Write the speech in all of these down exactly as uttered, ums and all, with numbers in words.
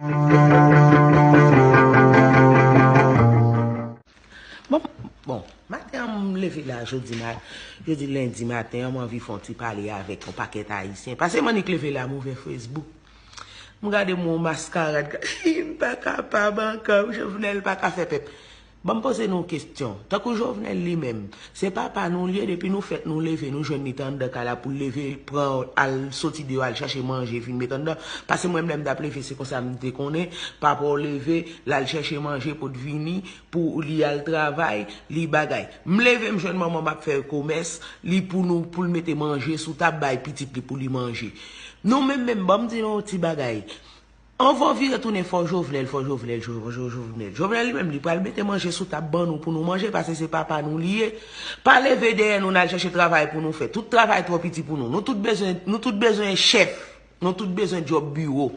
Bon, bon, maten an, m leve la jodi, ma, jodi lendi maten an, m anvi fè yon ti pale avèk yon pakèt Ayisyen. Pase m annik leve la, m ouvè Facebook. M gade m wè yon maskarad, m pa kapab ankò, Jovenel pa ka fè pèp. Ban m poze nou yon kesyon. Tankou Jovenel li menm, se papa nou l ye, depi nou fèt nou leve, nou jwenn li te anndan kay la pou l leve, pran, al soti deyò, al chache manje, vin met anndan. Pase mwen menm lè m t ap leve, se konsa m te konnen, papa w leve, l al chèche manje pou t vini, pou li al travay, li bagay. M leve, m jwenn manman m ap fè komès, li pou nou, pou l mete manje sou tab, bay pitit li pou li manje. Nou menm menm, ban m di nou yon ti bagay. Anvan vire tounen fò Jovenel, fò Jovenel, fò Jovenel. Jovenel li menm, li pral mete manje sou tab ban nou pou nou manje, pase se papa nou li ye. Pa leve dèyè nou, n al chèche travay pou nou fè. Tout travay twò piti pou nou. Nou tout bezwen, nou tout bezwen chèf. Nou tout bezwen djòb biwo.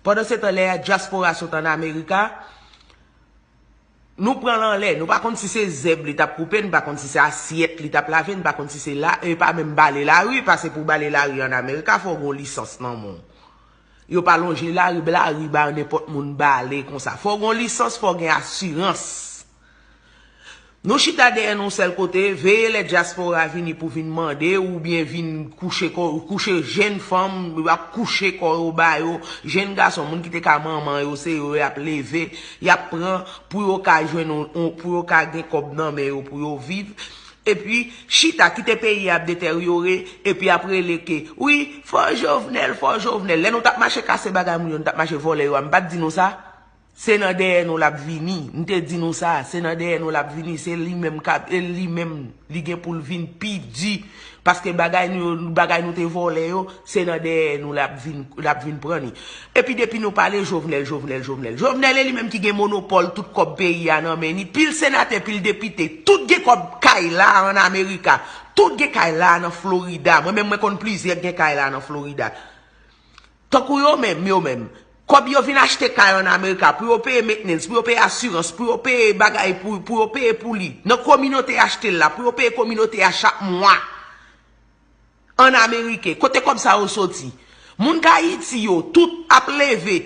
Pandan se tan, lè dyaspora sot ann Amerika, nou pran l anlè. Nou pa konn si se zèb li t ap koupe, nou pa konn si se asyèt li t ap lave, nou pa konn si se la, e pa menm bale lari, pase pou bale lari ann Amerika, fò w gen yon lisans nan men w. Yo pa lonje lari, lari ba nenpòt moun bale konsa. Fò w gen yon lisans, fò w gen asirans. Nou chita dèyè nou sèl kote, veye lè dyaspora vini pou vin mande, oubyen vin kouche kò, kouche jèn fanm, y ap kouche kò yo ba yo, jèn gason, moun ki te ka manman yo, se yo y ap leve, y ap pran pou yo ka jwenn, on- on- pou yo ka gen kòb nan men yo, pou yo viv. Epi, chita, kite peyi a ap deteryore, epi ap rele ke, wi, fò Jovenel, fò Jovenel. Lè nou t ap mache kase bagay moun yo, nou t ap mache vòlè yo a, m pa t di nou sa? Se nan dèyè nou l ap vini. M te di nou sa, se nan dèyè nou l ap vini. Se li menm k ap, e li menm, li gen pou l vin pi di. Paske bagay nou yo, bagay nou te vòlè yo, se nan dèyè nou l ap vin, l ap vin pran li. Epi depi nou pale Jovenel, Jovenel, Jovenel. Jovenel e li menm ki gen monopòl tout kòb peyi a nan men ni. Pil senatè, pil depite, tout gen kòb kay la ann Amerika. Tout gen kay la nan Florida. Mwen menm mwen konn plizyè k gen kay la nan Florida. Tankou yo menm, yo menm. Kòb yo vin achte kay ann Amerika, pou yo peye maintenance, pou yo peye asirans, pou yo peye bagay, pou, pou yo peye pou li. Nan kominote y achte l la, pou yo peye kominote a chak mwa. Ann Ameriken, kote kòb sa yo soti? Moun k Ayiti yo, tout ap leve.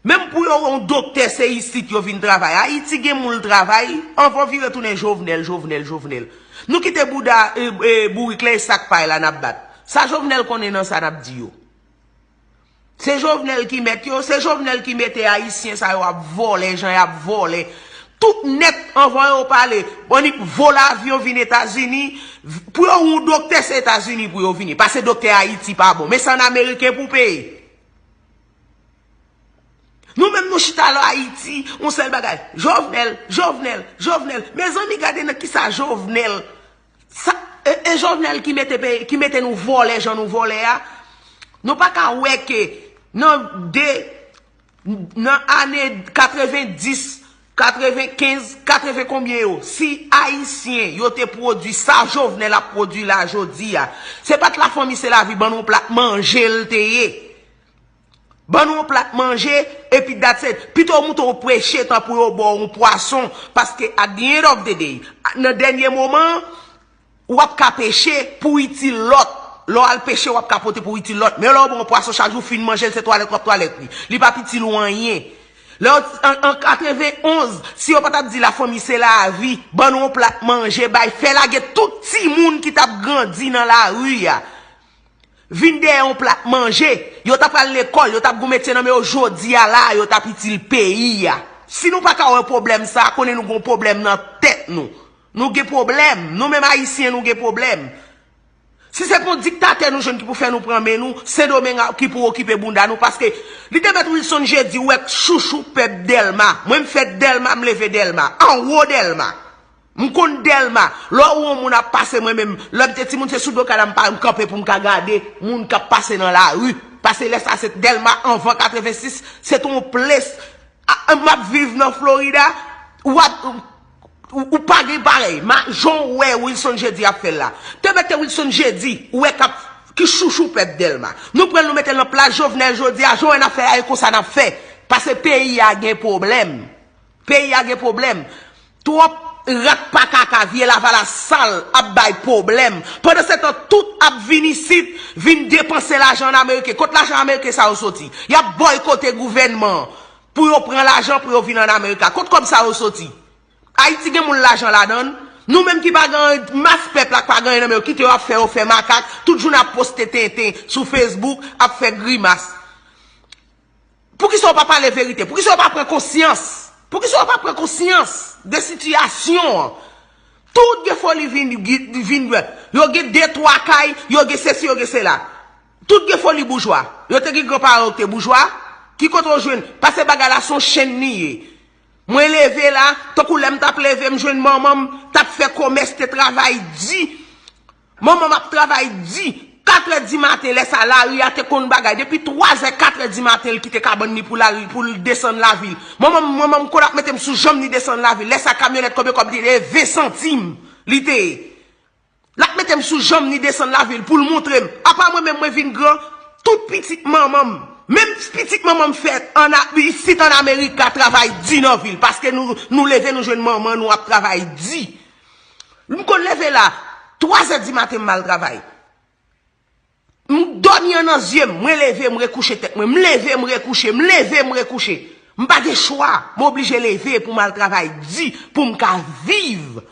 Menm pou yo wè yon doktè, se isit yo vin travay. Ayiti gen moun l travay, anvan vire tounen Jovenel, Jovenel, Jovenel. Nou kite bouda, e, e, bourik la e sak pay la n ap bat. Sa Jovenel konnen nan sa n ap di yo? Se Jovenel ki mèt yo, se Jovenel ki mete Ayisyen sa yo ap vòlè jan y ap vòlè. Tout nèt anvan yo pale, annik vola avyon vin Etazini, pou yo wè yon doktè se Etazini pou yo vini. Pase doktè Ayiti pa bon, men se ann Ameriken pou peye. Nou menm nou chita la Ayiti, yon sèl bagay, Jovenel, Jovenel, Jovenel. Mezanmi, gade nan kisa Jovenel Sa, e, e Jovenel ki mete peyi, ki mete nou vòlè jan nou vòlè a. Nou pa ka wè ke nan de, nan ane katrevenndis, katrevenkenz, katreven konbyen yo, si Ayisyen yo te pwodui sa Jovenel ap pwodui la jodi a, se pa t lafanmi se lavi ban nou plat manje l te ye. Ban nou yon plat manje, epi that's it. Pito w moute w preche tan pou yo ba w yon pwason, paske at the end of the day, nan dènye moman an, w ap ka peche pou itil lòt. Lè w al peche, w ap ka pote pou itil lòt. Men lè w ba w yon pwason, chak jou w fin manje l, se twalèt w ap twalèt li. Li p ap itil ou anyen. Lè w, an, an katrevenonz, si yo pa t ap di lafanmi se lavi, ban nou yon plat manje, bay, fè lage tout timoun ki t ap grandi nan lari a. Vin dèyè yon plat manje, yo ta pral lekòl, yo t ap gon metye nan men yo jodi a la, yo t ap itil peyi a. Si nou pa ka wè pwoblèm sa, konnen nou gon pwoblèm nan tèt nou. Nou gen pwoblèm, nou menm Ayisyen nou gen pwoblèm. Si se pa yon diktatè nou jwenn ki pou fè nou pran men nou, Sendomeng a ki pou okipe bounda nou, paske li te mèt Wilson Jeudi, ou wè chouchou pèp Dèlma. Mwen m fèt Dèlma, m leve Dèlma, anwo Dèlma. M konn Dèlma. Lè w wè yon moun ap pase, mwen menm, lè m te timoun, se sou do kay la m pa, m kanpe pou m ka gade moun k ap pase nan lari. Pase lè sa, se Dèlma anvan katrevensis, se te yon ples. A, a, m ap viv nan Florida, w ap, ou, ou pa gen parèy. Ma, jan w wè Wilson Jeudi ap fè l la. Te mete Wilson Jeudi, ou wè k ap, ki chouchou pèp Dèlma. Nou pran l, nou mete l nan plas Jovenel jodi a, jan w wè n ap fè la, e konsa n ap fè. Pase peyi a gen pwoblèm. Peyi a gen pwoblèm. Twòp rat pa kaka, vye lavalas sal ap bay pwoblèm. Pandansetan, tout ap vin isit, vin depanse lajan an Ameriken. Kot lajan Ameriken sa yo soti? Y ap bòykote gouvènman an. Pou yo pran lajan, pou yo vin ann Amerika. Kot kòb sa yo soti? Ayiti gen moun lajan ladan l. Nou menm ki pa gen mas pèp la, ki pa gen anyen nan men yo, kite yo ap fè yo fè makak, tout jounen ap poste tenten sou Facebook, ap fè grimas. Poukisa yo pa pale verite? Poukisa yo pa pran konsyans? Poukisa yo pa pran konsyans de sitiyasyon an? Tout gen foli vin, vin, yo gen de, twa kay, yo gen sesi, yo gen sela. Tout gen foli boujwa. Yo te gen granparan yo ki te boujwa. Ki kote yo jwenn? Paske bagay la se yon chenn li ye. Mwen leve la, tankou lè m t ap leve, m jwenn manman m t ap fè komès, te travay di. Manman m ap travay di. Katrè di maten, lè sa lari a te konn bagay. Depi twazè, katrè di maten, l kite kabann li pou l al, pou l desann lavil. Manman m, manman m konn ap mete m sou janm li desann lavil. Lè sa kamyonèt konbyen kòb li te ye? Ven santim li te ye. L ap mete m sou janm li desann lavil pou l montre m. Apa mwen menm mwen vin gran, tout pitit manman m, menm pitit manman m fèt ann A-, isit ann Amerik ka travay di nan vil, paske nou, nou leve nou jwenn manman nou ap travay di. M konn leve la, twazè di maten m al travay. M dòmi an nan zye m, mwen leve, m rekouche tèt mwen, m leve, m rekouche, m leve, m rekouche. M pa gen chwa, m oblije leve pou m al travay di, pou m ka viv.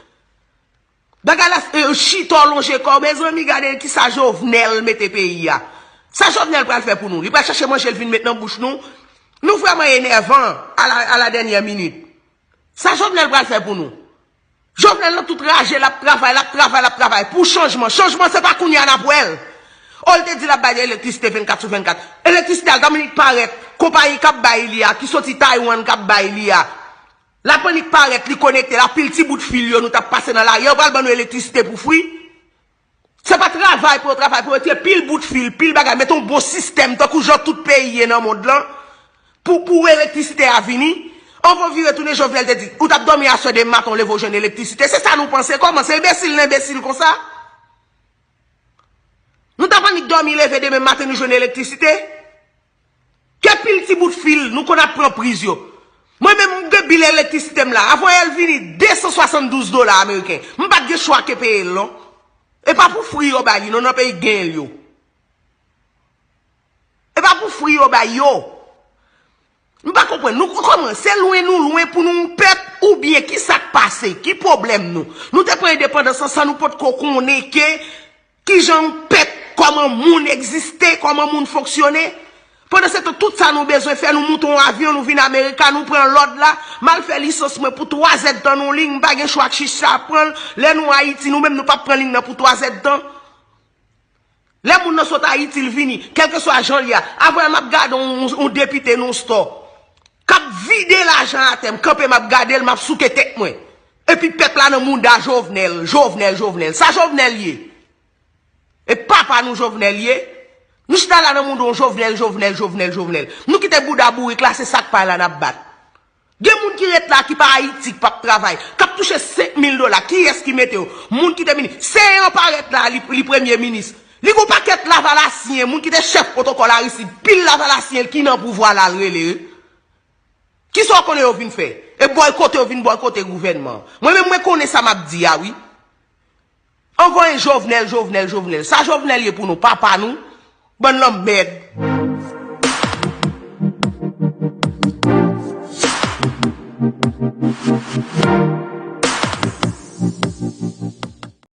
Bagay la, e, chita w lonje kò w, mezanmi, gade kisa Jovenel mete peyi a. Sa Jovenel pral fè pou nou? Li pral chache manje, l vin met nan bouch nou? Nou vrèman enèvan a la, a la dènyè minit. Sa Jovenel pral fè pou nou? Jovenel nan tout raje, l ap travay, l ap travay, l ap travay pou chanjman. Chanjman se pa kounye a n ap wè l. O, l te di l ap bay elektrisite vennkat sou vennkat. Elektrisite a, l t annik parèt, konpayi k ap bay li a, ki soti Taiwan k ap bay li a. L ap annik parèt, li konekte, l ap pil ti bout fil yo, nou t ap pase nan lari a, yo pral ban nou elektrisite pou fri. Se pa travay pou yo travay, pou yo tire pil bout fil, pil bagay, mete yon bon sistèm, tankou jan tout peyi ye nan mond lan, pou, pou elektrisite a vini. Anvan w vire tounen, Jovenel te di, ou t ap dòmi aswè, demen maten w leve w jwenn elektrisite. Se sa nou panse kòman? Se enbesil nan enbesil konsa? Nou t ap annik dòmi, leve demen maten nou jwenn elektrisite? Ke pil ti bout fil, nou konn ap pran priz yo. Mwen menm, m gen bil elektrisite m la. Avan yè l vini, de san swasanndouz dola ameriken. M pa t gen chwa ke peye l, non. E pa pou fri yo bay li, non, nan peyi k genyen l yo. E pa pou fri yo bay yo. M pa konprann. Nou kòman? Se lwen nou lwen pou nou yon pèp, oubyen ki sa k pase? Ki pwoblèm nou? Nou te pran endepandans lan san nou potko konnen ke kijan yon pèp, kòman moun egziste, kòman moun fonksyone. Pandansetan, tout sa nou bezwen fè, nou moute yon avyon, nou vin Amerika, nou pran lòd la, m al fè lisans mwen pou twazèdtan nan yon liy, m pa gen chwa k chita pran l. Lè nou Ayiti, nou menm, nou p ap pran liy nan pou twazèdtan. Lè moun nan sot Ayiti, l vini, kèlkeswa jan l ye a, apre m ap gade yon, yon depite nan yon stò, k ap vide lajan atè, m kanpe, m ap gade l, m ap souke tèt mwen. Epi pèp la nan mouda Jovenel, Jovenel, Jovenel. Sa Jovenel ye? E papa nou Jovenel ye? Nou chita la nan mouda yon Jovenel, Jovenel, Jovenel, Jovenel. Nou kite bouda bourik la, se sa k pa la n ap bat. Gen moun ki ret la, ki pa Ayiti, k p ap travay, k ap touche senk mil dola. Kiyès ki mete yo? Moun ki te minis. Seyan parèt la, li, li premye minis. Li gon pakèt lavalasyen, moun ki te chèf pwotokòl Aristid, pil lavalasyen ki nan pouvwa la, l rele. Kisa w konnen yo vin fè? E bòykote yo vin bòykote gouvènman an. Mwen menm, mwen konnen sa m ap di a, wi. Anvan e Jovenel, Jovenel, Jovenel. Sa Jovenel ye pou nou? Papa nou? Bann lanmèd.